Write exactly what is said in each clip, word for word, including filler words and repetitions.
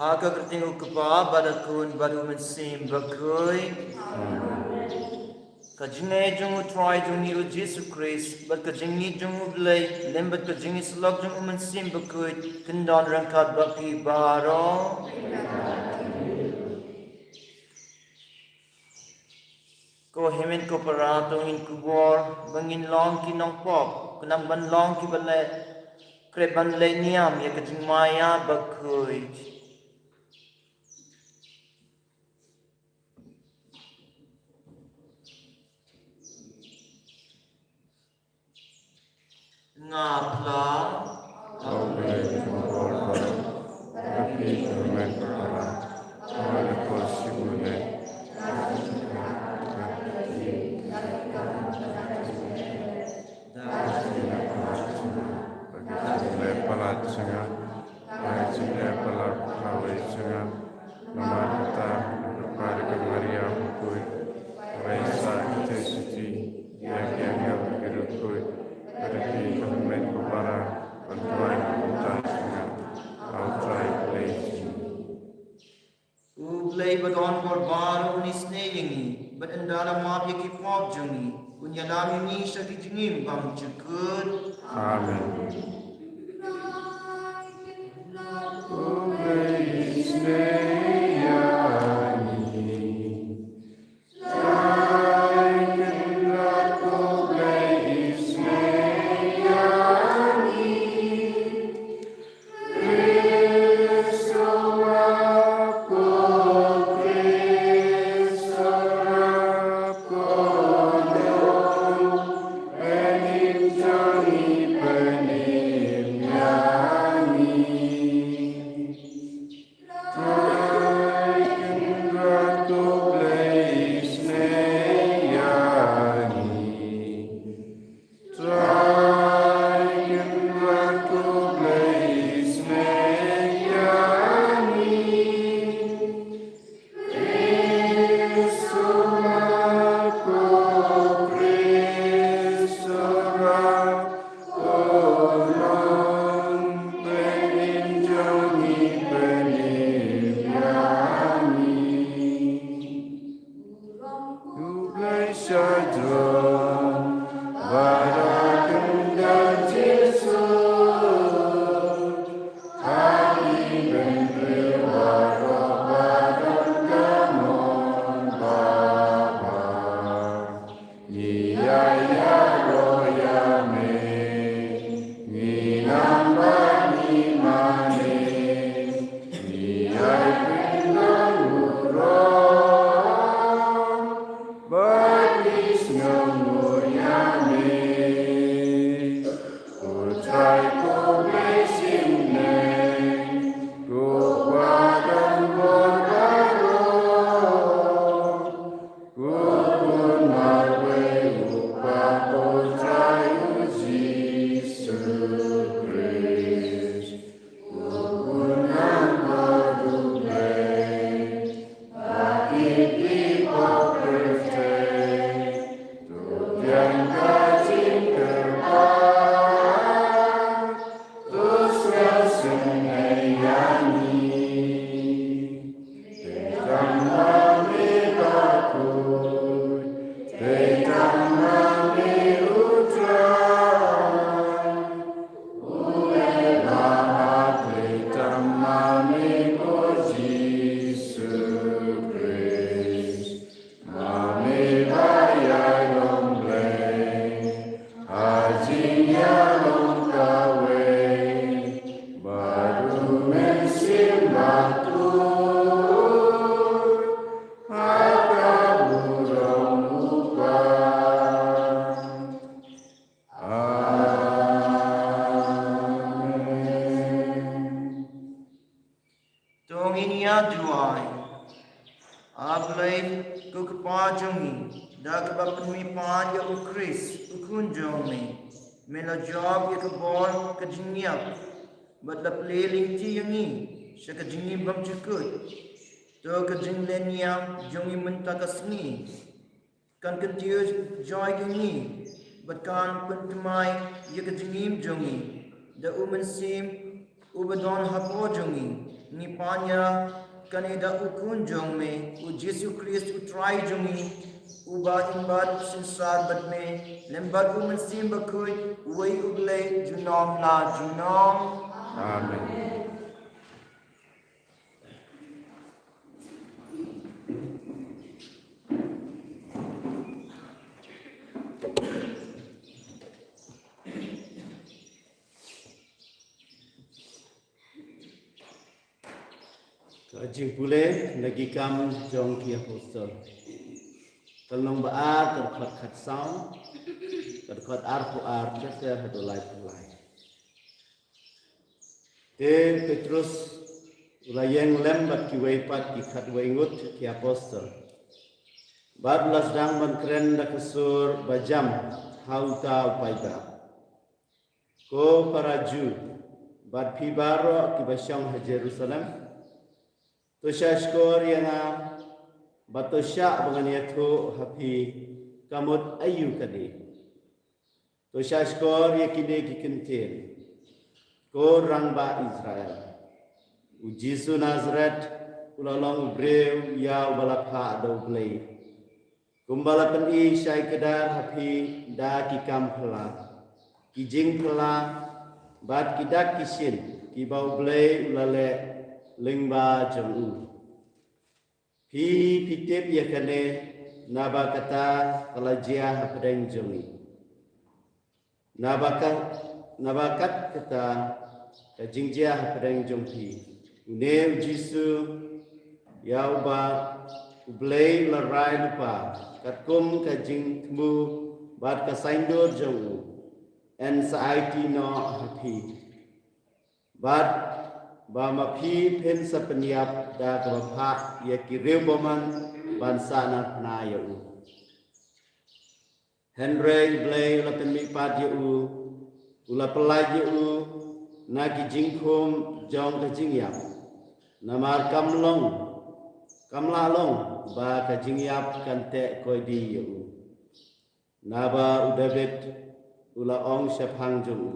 Ha ka kyrteng u Kpa bad u Khun bad u Mynsiem Bakhuid. Ka jingïeit jong u Trai jong ngi u Jisu Khrist bad ka jingïeit jong u Blei lem bad ka jingïasyllok jong u Mynsiem Bakhuid kin don ryngkat bad phi baroh. Ko hynmen ko para, to ngin kubur ba ngin long ki nongpop, khnang ban long kiba leh, khreh ban leh niam ïa ka jingmaïa bakhuid. Nga phla. Au Blei, ka bor ba, ka pi ka men ka para, ka men ka sibule. Ka jingleh palat jong nga, ka jingleh palat kawei jong nga. Namar kata, ka Maria bakhuid, ka ïaisah kita shisha ïa ki angel bad ki riewkhuid, bad ïa phi ko hynmen ko para, ban duwai na ka bynta jong nga ha u Trai Blei jong ngi. U Blei badonbor baroh un isynei ïa ngi, bad ynda la map ïa ki pop jong ngi, un ïalam ïa ngi sha ki jingim bymjukut. Amen. U Blei isynei ïa ngi. Trai Kynrad, U Blei isynei ïa ngi. Khrist u map, ko Khrist u rap, ko don, pynim jong ngi, pynim ïa ngi. Trai Kynrad, U Blei isynei ïa ngi. Trai Kynrad, U Blei isynei ïa ngi. Khrist u map, ko Khrist u rap, ko don, pynim jong ngi, pynim ïa ngi. U Blei shajrong, bad ha ka kyrteng Jisu, ha ki bynriew baroh ba don ka mon babha. Ngi ïa ïaroh ïa me, ngi nang bad ngi mane, ngi ïai pynlong burom, bad ngi sngewnguh ïa me. Ko Trai ko Blei shynrang, ko badonbor baroh. Ko Khun marwei u Kpa, ko Trai u Jisu Khrist. Ko Khun Langbrot u Blei, ba kit ki pop pyrthei, to biang ka jingkyrpad, to sngewsynei ïa ngi. Te tang ma me bakhuid, te tang ma me u Trai. U Blei ba hap, te tang ma me ko Jisu Khrist. Ma me ba ïai long Blei ha jingïalong kawei bad u Mynsiem Bakhuid ha ka burom u Kpa. Amen. To ngin ïa duwai. A Blei ko Kpa jong ngi, da kaba pynmihpat ïa u Khrist u Khun jong me, me la jop ïa ka bor ka jingïap bad la plie lynti ïa ngi sha ka jingim bymjukut. To ka jingleh niam jong ngi mynta ka sngi kan kyntiew joi ïa ngi bad kan pynthymmai ïa ka jingim jong ngi da u Mynsiem uba don hapoh jong ngi, ngi pan ïa kane da u Khun jong me, u Jisu Khrist u Trai jong ngi, uba im bad synshar bad me lem bad u Mynsiem Bakhuid, uwei U Blei junom la junom. Amen. Ka jingpule na ki Kam jong ki Apostol. Ka lynnong ba ar, ka dkhot khatsaw, ka dkhot arphew ar ter ter haduh laiphew lai. Te u Petros u la ïeng lem bad kiwei pat ki khatwei ngut ki apostol, bad u la sdang ban kren da ka sur ba jam ha uta u paidbah: Ko para Jiw, bad phi baroh kiba shong ha Jerusalem, to shahshkor ïa nga, bad to shah ba ngan ïathuh ha phi ka mut aïu ka dei. To shahshkor ïa kine ki kyntien: Ko Rangbah Israel, u Jisu Nasaret u la long u briew ïa uba la phah da U Blei, kumba la pyni shai kdar ha phi da ki kam phylla, ki jingphylla, bad ki dak ki shin kiba U Blei u la leh lyngba jong u. Phi, phi tip ïa kane, naba kata ka la jia hapdeng jong ngi. Naba ka, naba kat kata ka jingjia hapdeng jong phi, une u Jisu, ïa uba U Blei u la rai lypa katkum ka jingthmu bad ka saiñdur jong u, yn sa aiti noh ha phi. Bad ba ma phi phin sa pynïap da kaba phah ïa ki riewbymman ban sa nang pynïap ïa u. Hynrei U Blei u la pynmihpat ïa u, u la pyllait ïa u na ki jingkhum jong ka jingïap. Namar kam long, kam lah long ba ka jingïap kan teh koidi ïa u. Naba u Dabid u la ong shaphang jong u: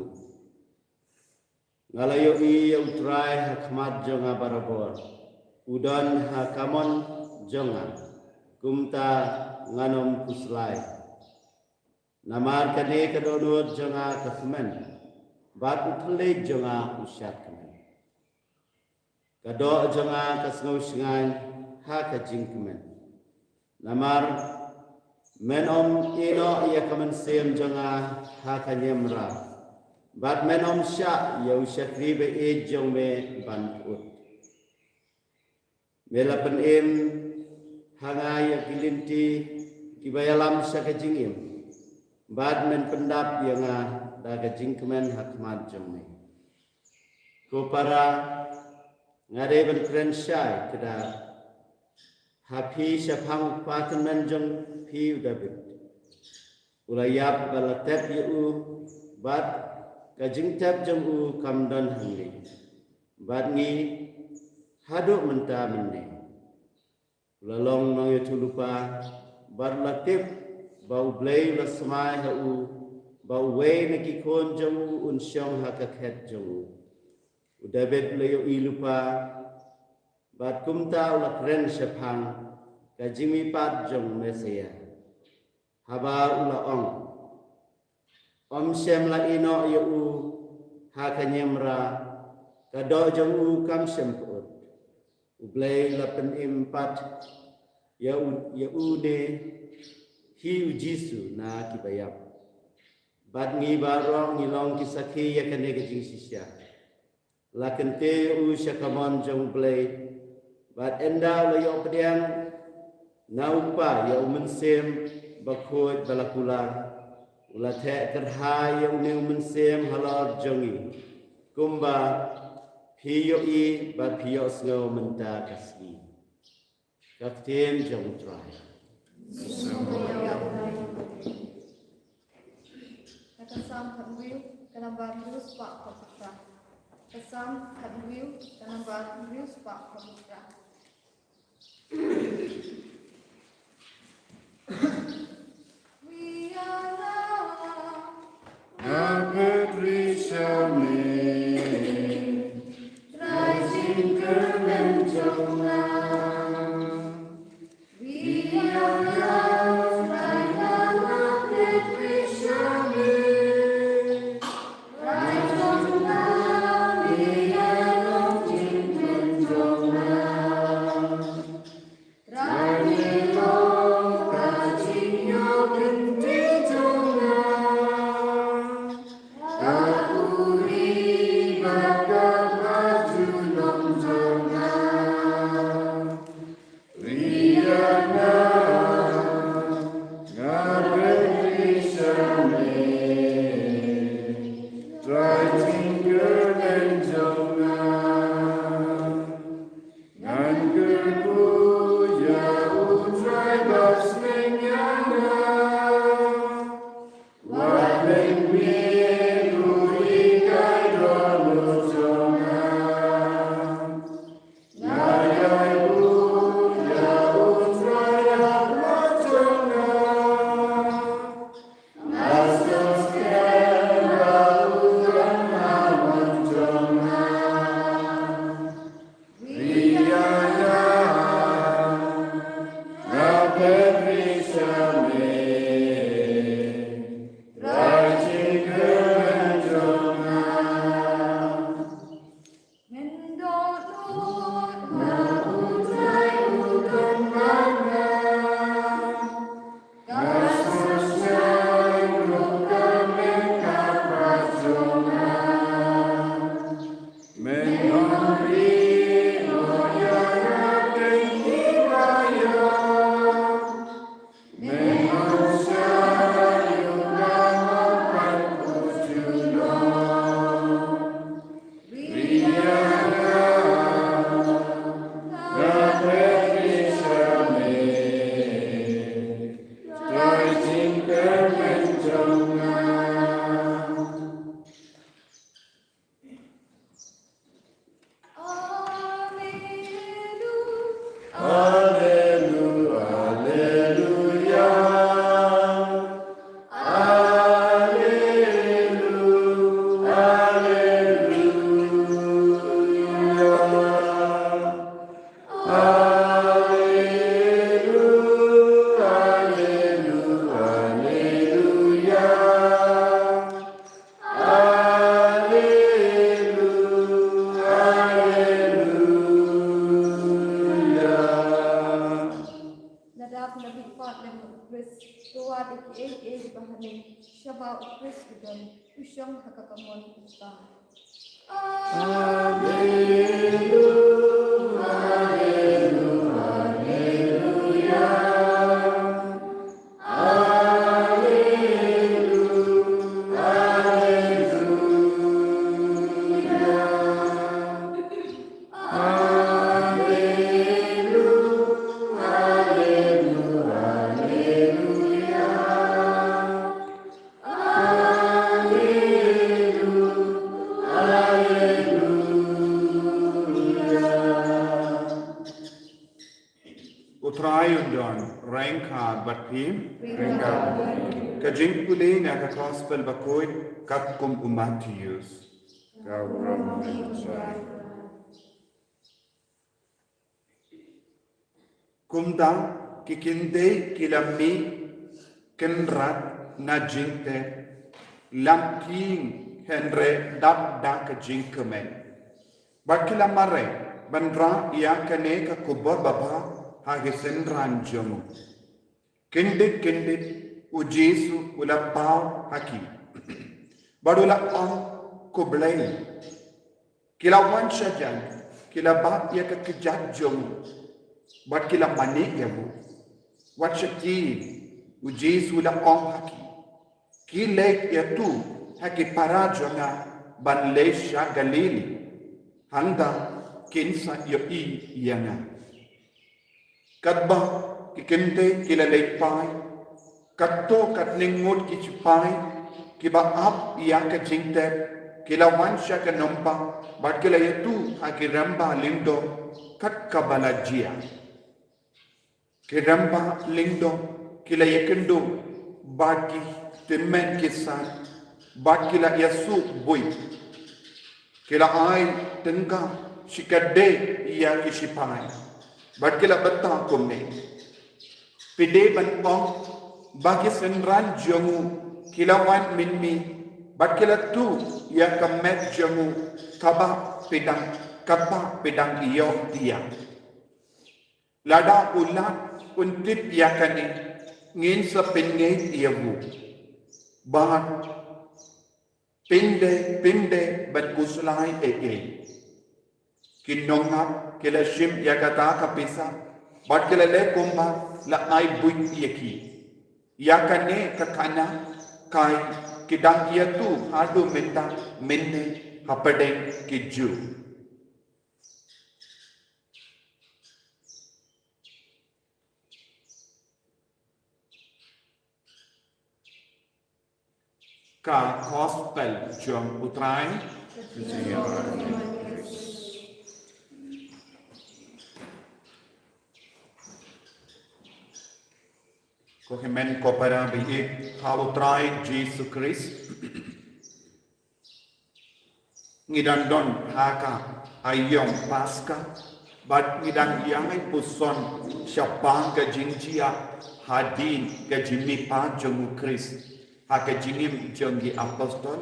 Nga la ïohi ïa U Trai ha khmat jong nga barabor, u don ha kamon jong nga, kumta ngan ym khuslai. Namar kane ka dohnud jong nga ka kmen, bad u thylliej jong nga u shad kmen. Ka doh jong nga ka sngew shngaiñ ha ka jingkmen. Namar men ym ïehnoh ïa ka mynsiem jong nga ha ka niamra, bad men ym shah ïa u shakri ba-ïeit jong me ban pyut. Me la pynim ha nga ïa ki lynti kiba ïalam sha ka jingim, bad men pyndap ïa nga da ka jingkmen ha khmat jong me. Ko para, nga dei ban kren shai kdar ha phi shaphang u kpa tymmen jong phi u Dabid. U la ïap bad la tep ïa u, bad ka jingtep jong u kam don hangne. Bad ngi haduh mynta mynne. U la long nongïathuhlypa, bad u la tip ba U Blei u la smai ha u, ba uwei na ki khun jong u un shong ha ka khet jong u. U Dabid u la ïohi lypa, bad kumta u la kren shaphang ka jingmihpat jong u Messaïah, haba u la ong: Ym shym la ïehnoh ïa u ha ka niamra, ka doh jong u kam shym pyut. U Blei u la pynim pat ïa u, ïa une hi u Jisu na kiba ïap. Bad ngi baroh ngi long ki sakhi ïa kane ka jingshisha. La kyntiew ïa u sha kamon jong U Blei, bad ynda u la ïoh pdiang na u Kpa ïa u Mynsiem Bakhuid ba la kular, u la theh kyrhai ïa une u Mynsiem halor jong ngi, kumba phi ïohi bad phi ïohsngew mynta ka sngi. Ka ktien jong U Trai. Ka Salm khatwei, ka nambar hynriew spah khatwei. Ka Salm khatwei, ka nambar hynriew spah khatwei. Nga peit ri sha me, Ngan kyrkhu ïa U Trai ba sngewbha ïa nga. Wat leh ïa u hikai jong nga. Nga ïai buh ïa U Trai ha khmat jong nga. Nga sngewskhem ba u don ha mon jong nga. Lada phi la mihpat lem bad U Khrist, to wad ïa kiei kiei kiba ha ne, sha ba U Khrist u don, u shong ha ka kamon u Kpa. U Trai un don ryngkat bad phi. Ka jingpule na ka Gospel bakhuid katkum u Mathaios. Ka burom ïa U Trai. Kumta ki kynthei ki la mih kynrad na jingtep, lam kieng hynrei dap da ka jingkmen. Bad ki la mareh ban rah ïa kane ka khubor babha ha ki synran jong u. Kyndit kyndit U Jisu u la paw ha ki bad u la ong, khublei. Ki la wan shajan, ki la bat ïa ka kjat jong u bad ki la mane ïa u. Wat shakri, U Jisu u la ong ha ki, ki leit ïa tu ha ki para jong nga ban leit sha Galili. Hangta kin sa ïohi ïa nga. Katba ki kynthei ki la leit phai, katto katne ngut ki shipai kiba ap ïa ka jingtep ki la wan sha ka nongbah bad ki la ïa tu ha ki rangbah lyngdoh kat kaba la jia. Ki rangbah lyngdoh ki la ïa kynduh bad ki tymmen ki san bad ki la ïa suh buit. Ki la ai tyngka shikatdei ïa ki shipai bad ki la batai kumne, phi dei ban ong ba ki synran jong u ki la wan mynmiet bad ki la tu ïa ka met jong u kaba phi dang, kaba phi dang ïoh ïa. Lada u Lat un tip ïa kane, ngin sa pynngeit ïa u. Bad Pynde, pynde, ban khuslai ei ei. Ki nongap, ki la shim ïa kata ka pisa, bad ki la leh kumba la ai buit ïa ki. Ïa kane ka khana, kai, ki dang ïathuh haduh mynta, mynne, hapdeng ki Jiw. Ka Gospel jong U Trai. Ko hynmen ko para ba ïeit ha U Trai Jisu Khrist. Ngi dang don ha ka aïom Paska, bad ngi dang ïai puson shaphang ka jingjia hadien ka jingmihpat jong U Khrist, ha ka jingim jong ki apostol,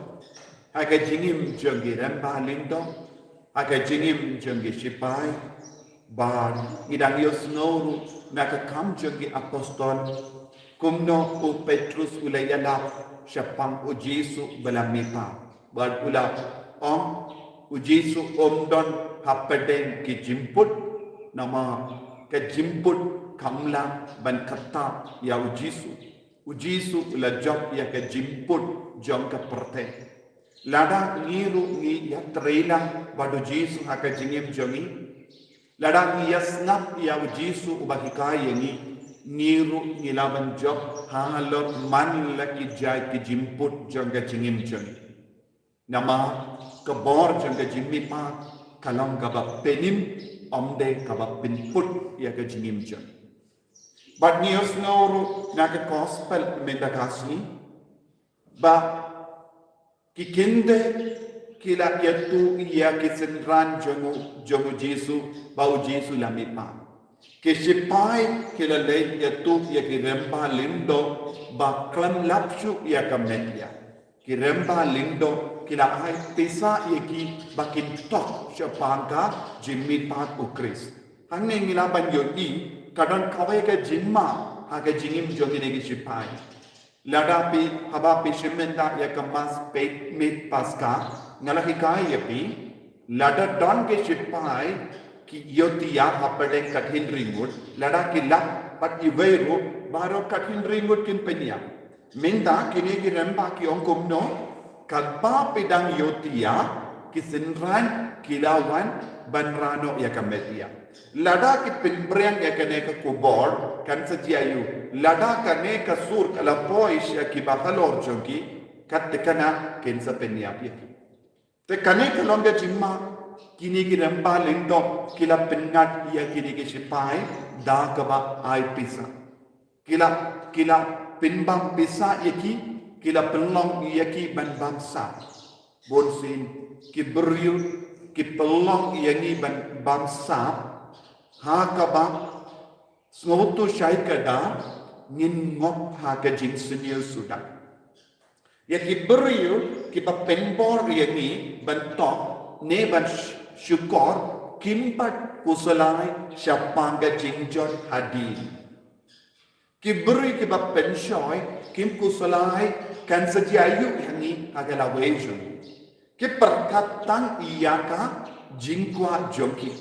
ha ka jingim jong ki rangbah lyngdoh, ha ka jingim jong ki shipai, bad ngi dang ïohsngew ruh na ka kam jong ki apostol, kumno u Petrus u la ïalap shaphang U Jisu ba la mihpat. Bad u la ong, U Jisu um don hapdeng ki jingput, namar ka jingput kam lah ban kata ïa U Jisu. U Jisu u la jop ïa ka jingput jong ka pyrthei. Lada ngi ruh ngi ïatrei lang bad U Jisu ha ka jingim jong ngi, lada ngi ïasngap ïa U Jisu uba hikai ïa ngi, ngi ruh ngi lah ban jop halor man la ki jait ki jingput jong ka jingim jong ngi. Namar ka bor jong ka jingmihpat ka long kaba pynim, ym dei kaba pynput ïa ka jingim jong ngi. Bad ngi ïohsngew ruh na ka Gospel mynta ka sngi ba ki kyntien ki la ïathuh ïa ki synran jong U, jong U Jisu, ba U Jisu la mihpat. Ki shipai ki la leit ïathuh ïa ki rangbah lyngdoh ba khlem lap shuh ïa ka met ïa. Ki rangbah lyngdoh ki la ai pisa ïa ki ba kin tok shaphang ka jingmihpat U Khrist. Hangne ngi lah ban ïohi, ka don kawei ka jingma ha ka jingim jong kine ki shipai. Lada phi, haba phi shim mynta ïa ka Mass peit miet Paska, nga la hikai ïa phi, lada don ki shipai ki ïohthiah hapdeng ka thynriew ngut, lada ki lap pat iwei ruh, baroh ka thynriew ngut kin pynïap. Mynta kine ki rangbah ki ong kumno, katba phi dang ïohthiah, ki synran ki la wan ban rah noh ïa ka met ïa. Lada ki pynbring ïa kane ka khubor, kan sa jia aiu. Lada kane ka sur ka la poi sha kiba halor jong ki, kat te kane kin sa pynïap ïa ki. Te kane ka long ka jingma, kine ki rangbah lyngdoh ki la pynngat ïa kine ki shipai da kaba ai pisa. Ki la, ki la pynbam pisa ïa ki, ki la pynlong ïa ki ban bam sap. Bunsien ki briew ki pynlong ïa ngi ban bam sap, ha kaba sngewthuh shai kata ngin ngop ha ka jingsniew suda. Ïa ki briew kiba pynbor ïa ngi ban tok ne ban sh-, shukor, kim pat khuslai shaphang ka jingjot hadien. Ki briew kiba pynshoi kim khuslai kan sa jia aiu ha ngi ha ka lawei jong ngi. Ki pyrkhat tang ïa ka jingkwah jong ki.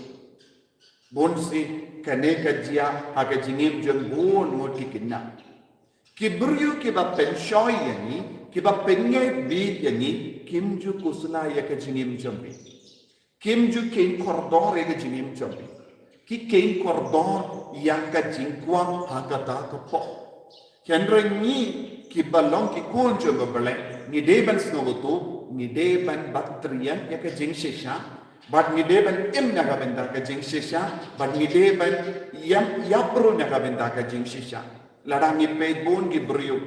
Bunsien kane ka jia ha ka jingim jong bun ngut ki khynnah. Ki briew kiba pynshoi ïa ngi, kiba pynngeit bit ïa ngi, kim ju khuslai ïa ka jingim jong ngi. Kim ju kheiñ kordor ïa ka jingim jong ngi. Ki kheiñ kordor ïa ka jingkwah ha kata ka por. Hynrei ngi kiba long ki khun jong U Blei, ngi dei ban sngewthuh, ngi dei ban bat triang ïa ka jingshisha, bad ngi dei ban im na ka bynta ka jingshisha, bad ngi dei ban ïam ïap ruh na ka bynta ka jingshisha. Lada ngi peit bun ki briew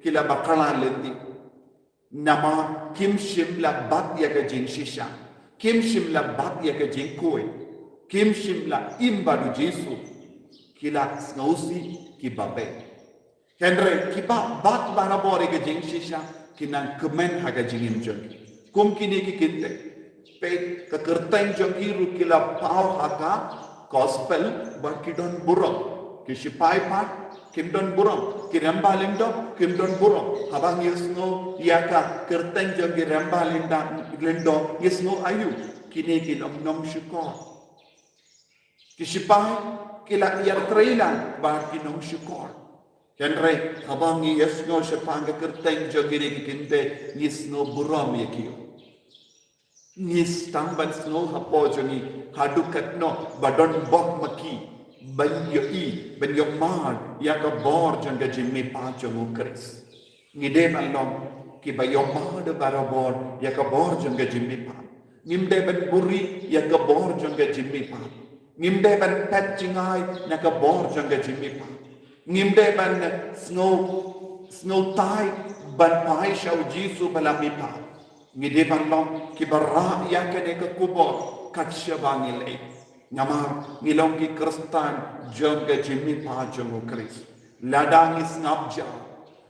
ki la bakla lynti. Namar kim shym la bat ïa ka jingshisha, kim shym la bat ïa ka jingkhuid, kim shym la im bad U Jisu, ki la sngewsih kiba beit. Hynrei kiba bat barabor ïa ka jingshisha ki nang kmen ha ka jingim jong ki. Kum kine ki kynthei. Peit ka kyrteng jong ki ruh ki la paw ha ka gospel ba ki don burom. Ki shipai pat Kim don burom, ki rangbah lyngdoh, kim don burom. Haba ngi sngew ïa ka kyrteng jong ki rangbah lynda-, lyngdoh, ngi sngew aïu? Kine ki long nongshukor. Ki shipai ki la ïatrei lang bad ki nongshukor. Hynrei haba ngi ïasngew shaphang ka kyrteng jong kine ki kynthei, ngi sngew burom ïa ki. Ngi sdang ban sngew hapoh jong ngi haduh katno ba don bok ma ki ban ïohi, ban ïohmad ïa ka bor jong ka jingmihpat jong u Khrist. Ngi dei ban long kiba ïohmad barabor ïa ka bor jong ka jingmihpat. Ngim dei ban buhrieh ïa ka bor jong ka jingmihpat. Ngim dei ban phet jngai na ka bor jong ka jingmihpat. Ngim dei ban sngew, sngewtai ban phai sha u Jisu ba la mihpat. Ngi dei ban long kiba rah ïa kane ka khubor kat shaba ngi leit. Namar ngi long ki Khristan jong ka jingmihpat jong u Khrist. Lada ngi sngap jar,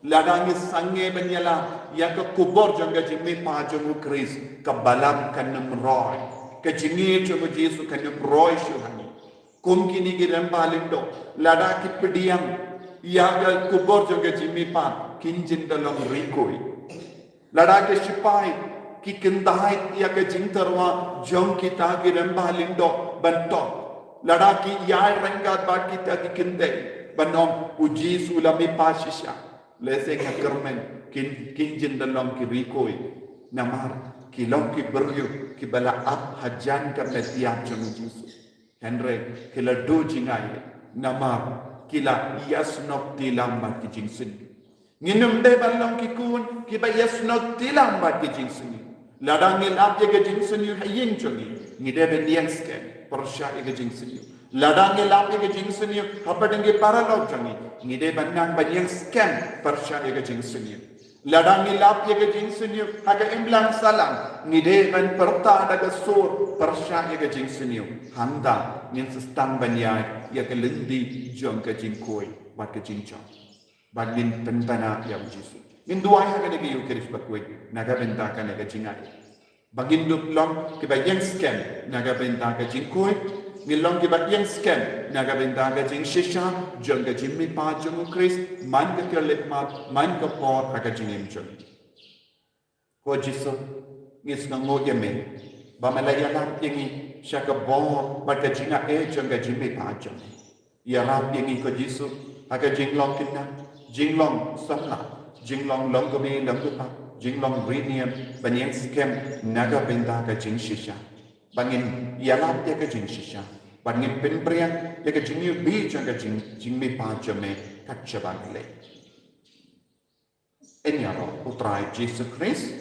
lada ngi sangeh ban ïalap ïa ka khubor jong ka jingmihpat jong u Khrist, ka balang kan ym roi. Ka jingïeit jong u Jisu kan ym roi shuh ha ngi. Kum kine ki rangbah lyngdoh, lada ki pdiang ïa ka khubor jong ka jingmihpat, kin jin da long rikoi. Lada ki shipai ki kyntait ïa ka jingtyrwa jong kita ki rangbah lyngdoh ban tong, lada ki ïai ryngkat bad kita ki kynthei ban ong, u Jisu u la mihpat shisha, lehse nga kyrmen kin, kin jin da long ki rikoi. Namar ki long ki briew kiba la ap hajan ka met ïap jong u Jisu. Hynrei ki la duh jngai namar ki la ïasnoh tilam bad ki jingsniew. Ngim dei ban long ki khun kiba ïasnoh tilam bad ki jingsniew. Lada ngi lap ïa ka jingsniew ha ïing jong ngi, ngi dei ban ïeng skhem pyrshah ïa ka jingsniew. Lada ngi lap ïa ka jingsniew hapdeng ki paralok jong ngi, ngi dei ban nang ban ïeng skhem pyrshah ïa ka jingsniew. Lada ngi lap ïa ka jingsniew ha ka imlang sahlang, ngi dei ban pyrta da ka sur pyrshah ïa ka jingsniew. Hangta ngin sa sdang ban ïaid ïa ka lynti jong ka jingkhuid bad ka jingjop. Bad ngin pynbna ïa u Jisu. Ngin duwai ha kane ka Ïukharist bakhuid na ka bynta kane ka jingai. Ba ngin dup long kiba ïeng skhem na ka bynta ka jingkhuid, ngin long kiba ïeng skhem na ka bynta ka jingshisha jong ka jingmihpat jong u Khrist, man ka khyllipmat, man ka por ha ka jingim jong ngi. Ko Jisu, ngi sngewnguh ïa me ba me la ïalap ïa ngi sha ka bor bad ka jingaiei jong ka jingmihpat jong me. Ïarap ïa ngi ko Jisu ha ka jinglong khynnah, jinglong samla, jinglong long kmie long kpa, jinglong riewniam, ban ïeng skhem na ka bynta ka jingshisha. Ba ngin ïalap ïa ka jingshisha, ba ngin pynpriang ïa ka jingïohi jong ka jing, jingmihpat jong me kat shaba ngi leit. Yn ïaroh u Trai Jisu Khrist.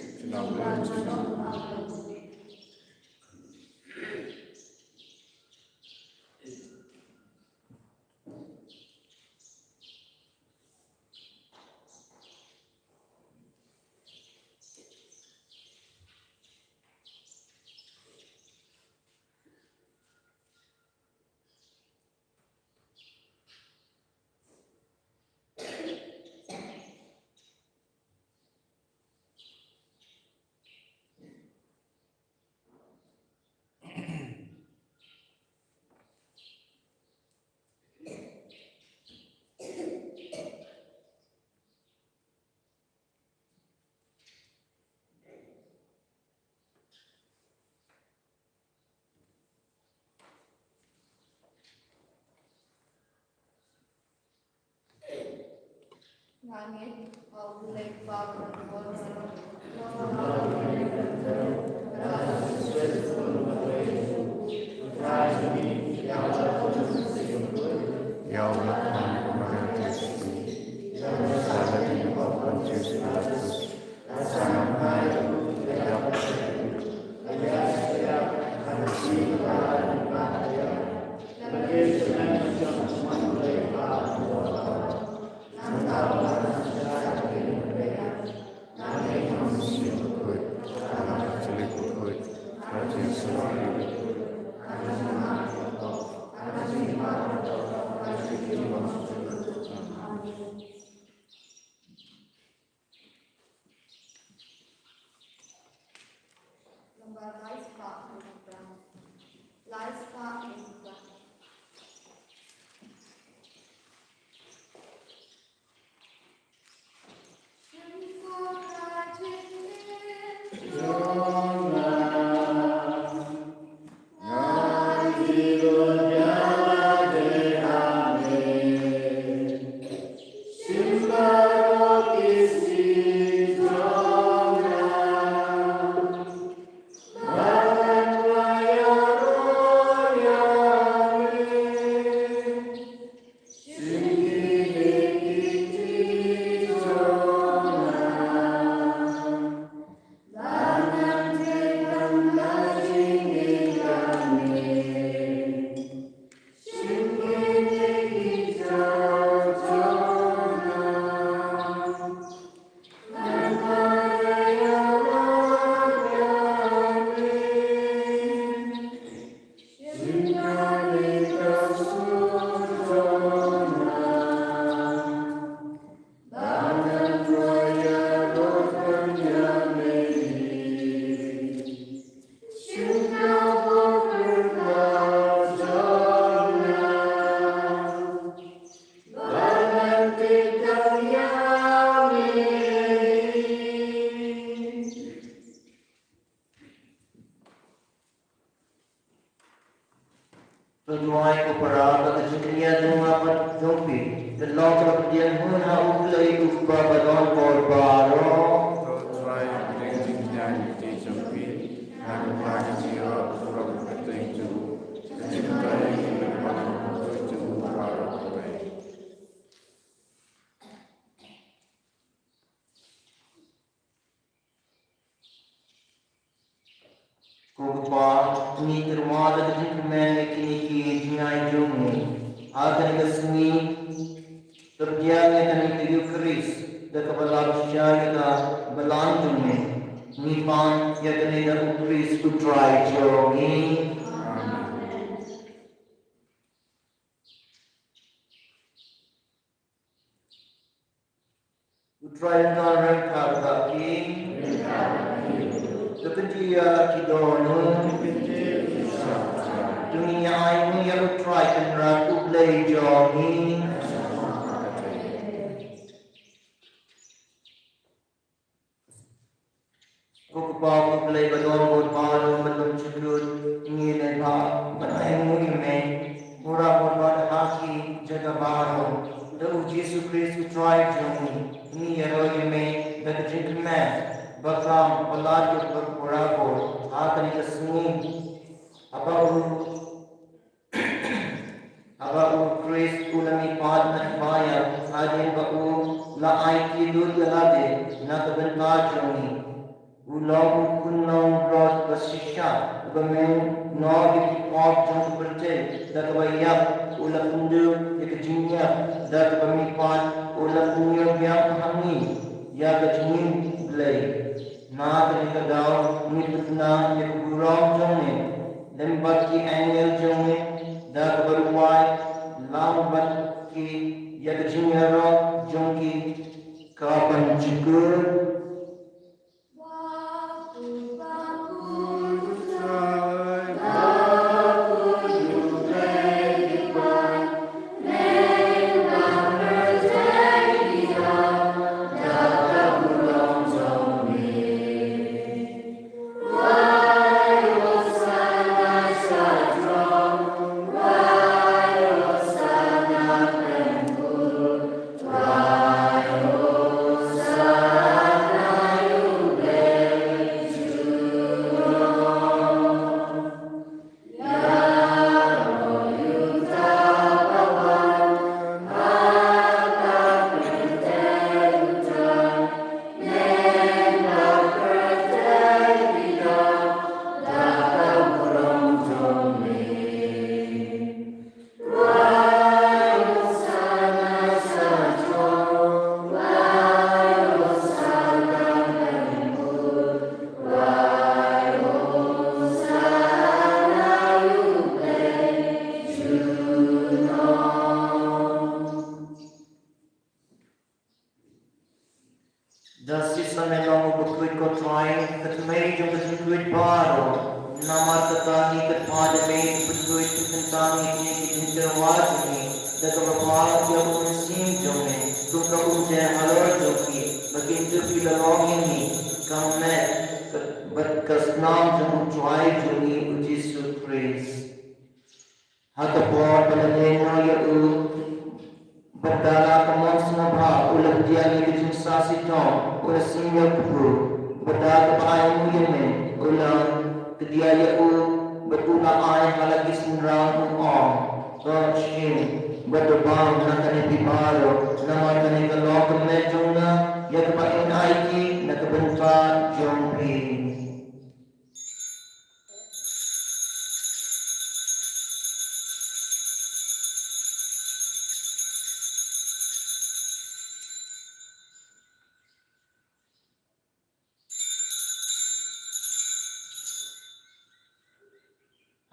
To duwai ko para ba ka jingkñia jong nga bad jong phi kan long kaba pdiang hun ha U Blei U Kpa ba don bor baroh. To duwai ba ka jingkñia jong phi ha ka jingïaroh ka jong U Blei. Ko Kpa, ngi tyrwa da ka jingkyrmen ïa kine ki jingai jong ngi. Ha kane ka sngi, to pdiang ïa kane ka Eukharist da kaba lap shisha ïa ka balang jong me. Ngi pan ïa kane da U Khrist U Trai jong ngi. Amen. U Trai un don ryngkat bad phi. To kyntiew ïa ki dohnud. To ngin ïa ainguh ïa U Trai Kynrad U Blei jong ngi. Ko Kpa, ko Blei ba don bor baroh, ba don jingkut, ngi leh ba, ba ainguh ïa me, bor baroh ha ki jaka baroh, da U Jisu Khrist U Trai jong ngi, ngi ïaroh ïa me, da ka jingkmen, ba kham palat ïa u bor baroh, ha kane ka sngi, haba u Haba u Khrist u la mihpat na ka baïap, hadien ba u la ai kyllut ïa lade na ka bynta jong ngi. U long u khun nongbrot ba shisha, uba mih noh ïa ki pop jong ka pyrthei, da kaba ïap, u la kynduh ïa ka jingïap, da kaba mihpat, u la pynïoh biang ha ngi, ïa ka jingim Blei. Na kane ka daw, ngi pynthikna ïa ka burom jong me, lem bad ki angel jong me, da kaba duwai, lang bad ki ïa ka jingïaroh jong ki kaban jukut. Da shisha me long u bakhuid ko Trai, ka tmei jong ka jingkhuid baroh. Namar kata ngi kyrpad ïa me, u bakhuid, u kyntang ïa kine ki jingtyrwa jong ngi, da kaba pynpaw ïa u Mynsiem jong me, kum ka umjer halor jong ki, ba kin dup ki da long ïa ngi, ka met, ka, bad ka snam jong u Trai jong ngi u Jisu Khrist. Ha ka por ba la leh noh ïa u, bad da la ka mon sngewbha, u la pdiang ïa ka jingshah shitom, u la shim ïa u kpu, bad da kaba ainguh ïa me, u la kdiah ïa u, bad u la ai ha la ki shynrang, u ong, to shim, bad to bam na kane phi baroh, namar kane ka long ka met jong nga, ïa kaba in ai ki na ka bynta jong phi.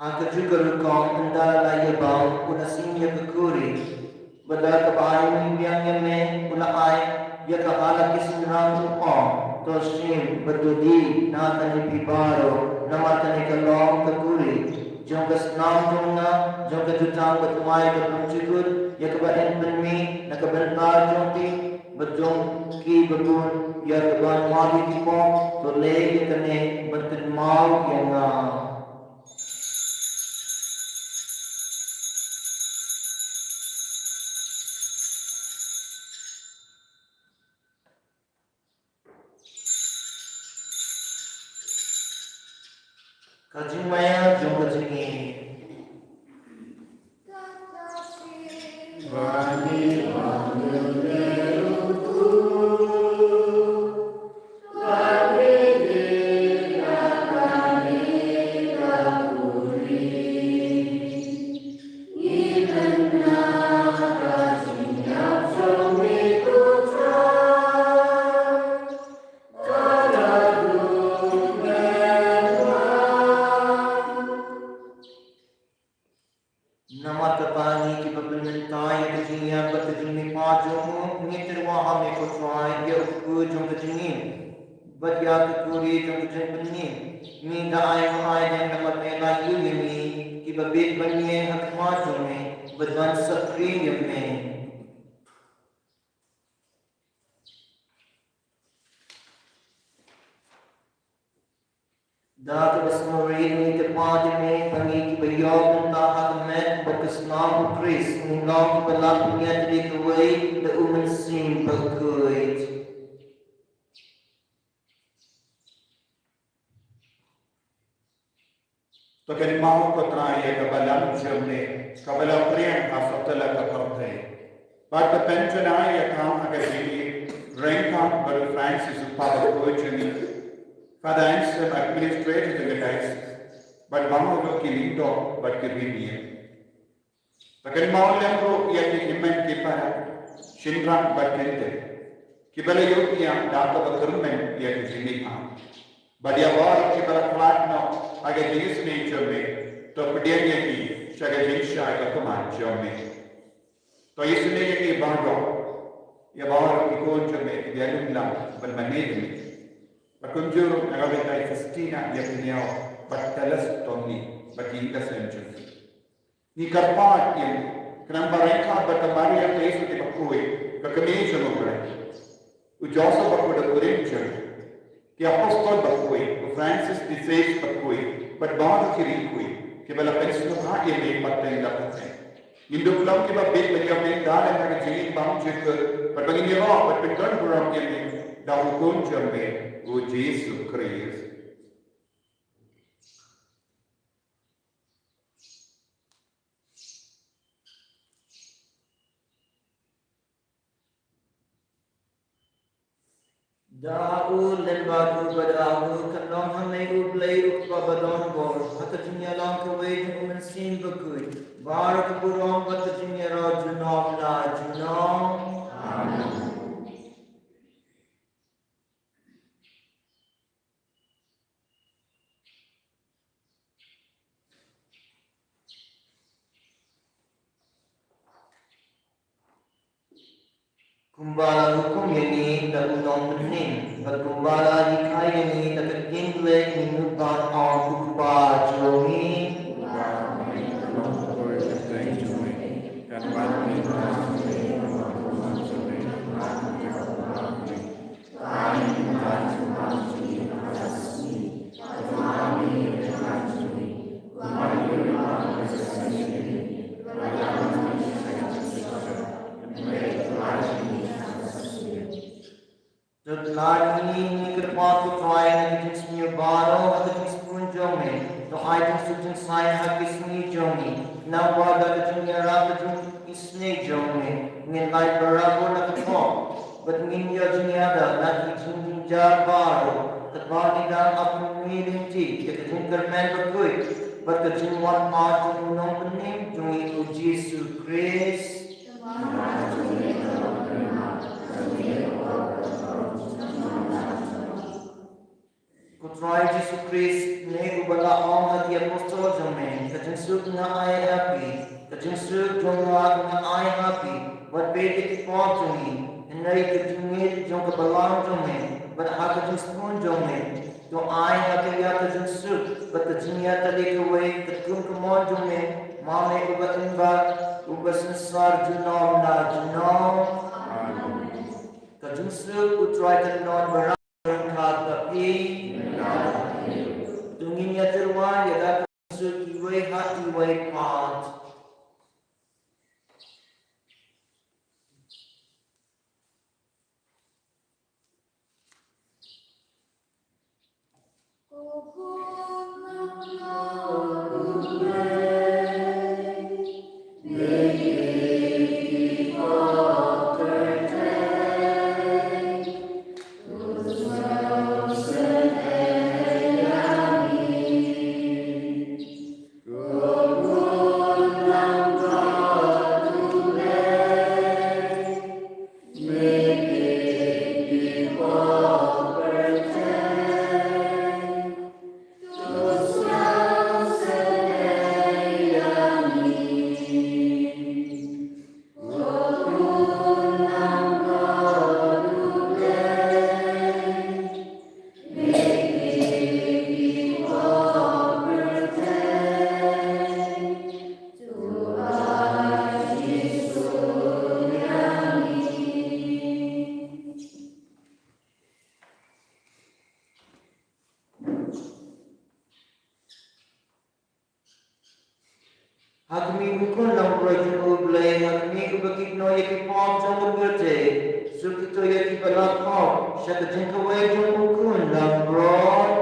Ha kajuh ka rukom, ynda la ïa bam, u la shim ïa ka kuri. Bad da kaba ainguh biang ïa me, u la ai ïa ka ha la ki shynrang, u ong, to shim bad to die na kane phi baroh, namar kane ka long ka kuri jong ka snam jong nga, jong ka jutang bathymmai bapynjukut, ïa kaba in pynmih na ka bynta jong phi bad jong ki babun, ïa kaban map ïa ki pop. To leh ïa kane ban kynmaw ïa nga. Ka jingmaïa jong ka jingim. Namar kata ngi kiba pynmynta ïa ka jingïap bad ka jingmihpat jong u, ngi tyrwa ha me ko Trai, ïa u kpu jong ka jingim bad ïa ka kuri jong ka jingpynim. Ngi da ai ma ai dang namar me la ïoh ïa ngi kiba bit ban ïeng ha khmat jong me bad ban shakri ïa me. Da kaba sngewrit ngi kyrpad ïa me ba ngi kiba ïoh mynta ha ka met bad ka snam u Khrist, ngin long kiba la pynïaid ïa kawei da u Mynsiem Bakhuid. To kynmaw ko Trai ïa ka balang jong me kaba la pdiang ha satlak ka pyrthei. Bad to pynjynjar ïa ka ha ka jingïaryngkat bad u Francis u Papa bakhuid jong ngi, Father Anselm, administrator jong ka diocese, bad baroh ki lyngdoh bad ki riewniam. To kynmaw lem ruh ïa ki hynmen ki para, shynrang bad kyntien, kiba la ïoh ïa da kaba kyrmen ïa ka jingmihpat. Bad ïa baroh kiba la khlad noh ha ka jingisynei jong me, to pdiang ïa ki sha ka jingshai ka khmat jong me. To isynei ïa ki baroh, ïa baroh ki khun jong me kiba ïalum lang ban mane ïa me. Bad kumjuh ruh na ka Reverend Faustina ïa Pynïaw bad Teles Tommy bad ki ïing ka sem jong ki. Ngi kyrpad ïa ngi, khnang ba ryngkat bad ka Maria Theisotti bakhuid, ka kmie jong U Blei, u Joseph bakhuid u kurim jong ngi, ki apostol bakhuid, u Francis de Sales bakhuid, bad baroh ki riewkhuid kiba la pynsngewbha ïa me pateng la pateng, ngin dup long kiba bit ban ïoh bynta ha ka jingim bymjukut, bad ba ngin ïaroh bad pyndon burom ïa me da u Khun jong me, u Jisu Khrist. Da u lem bad u bad ha u kan long ha me U Blei U Kpa badonbor, ha ka jingïalang kawei jong U Mynsiem Bakhuid, baroh ka burom bad ka jingïaroh junom la junom. Amen. Kumba la hukum ïa ngi da u nongpynim, bad kumba la hikai ïa ngi da ka ktien Blei, ngin mut ban ong, ko Kpa jong ngi. To lait ngi, ngi kyrpad ko Trai, na ki jingsniew baroh ha ka jingsbun jong me. To ai jingsuk jingsaiñ ha ki sngi jong ngi, namar ba da ka jingïarap ka jingisynei jong me, ngin lait barabor na ka pop bad ngin ïoh jingïada na ki jingjynjar baroh, katba ngi dang ap ngi lynti ïa ka jingkyrmen bakhuid bad ka jingwan pat jong u Nongpynim jong ngi u Jisu Khrist. Ko Trai Jisu Khrist, me uba la ong ha ki apostol jong me, ka jingsuk nga ai ha phi, ka jingsuk jong nga nga ai ha phi, wat beh ïa ki pop jong ngi, hynrei ka jingngeit jong ka balang jong me, bad ha ka jingsbun jong me, to ai ha ka ïa ka jingsuk bad ka jingïatylli kawei katkum ka mon jong me, ma me uba im bad uba synshar junom la junom. Amen. Ka jingsuk u Trai kan don barabor ryngkat bad phi. To ngin ïatyrwa ïa ka jingsuk iwei ha iwei pat. Ha khmih u Khun langbrot jong u Blei, ha khmih uba kit noh ïa ki pop jong u pyrthei, suk ito ïa kiba la khop sha ka jingkawei jong u Khun langbrot.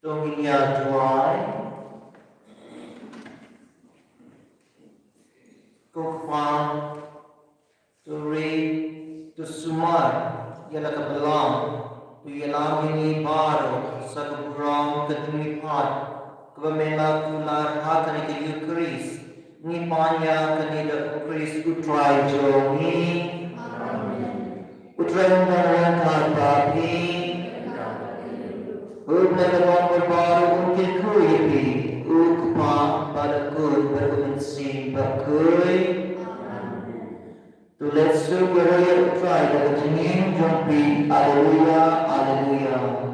To ngin ïa duwai. Ko Kpa, to ri, to sumar ïa la ka balang, to ïalam ïa ngi baroh sa ka burom ka jingmihpat kaba me la kular ha kane ka Eucharist. Ngi pan ïa kane da U Khrist U Trai jong ngi. Amen. U Trai un don ryngkat bad phi. U Blei ka Kynrad baroh un kyrkhu ïa phi. U Kpa bad U Khun bad U Mynsiem Bakhuid. To leit suk ïaroh ïa U Trai da ka jingim jong phi. Alleluia, alleluia.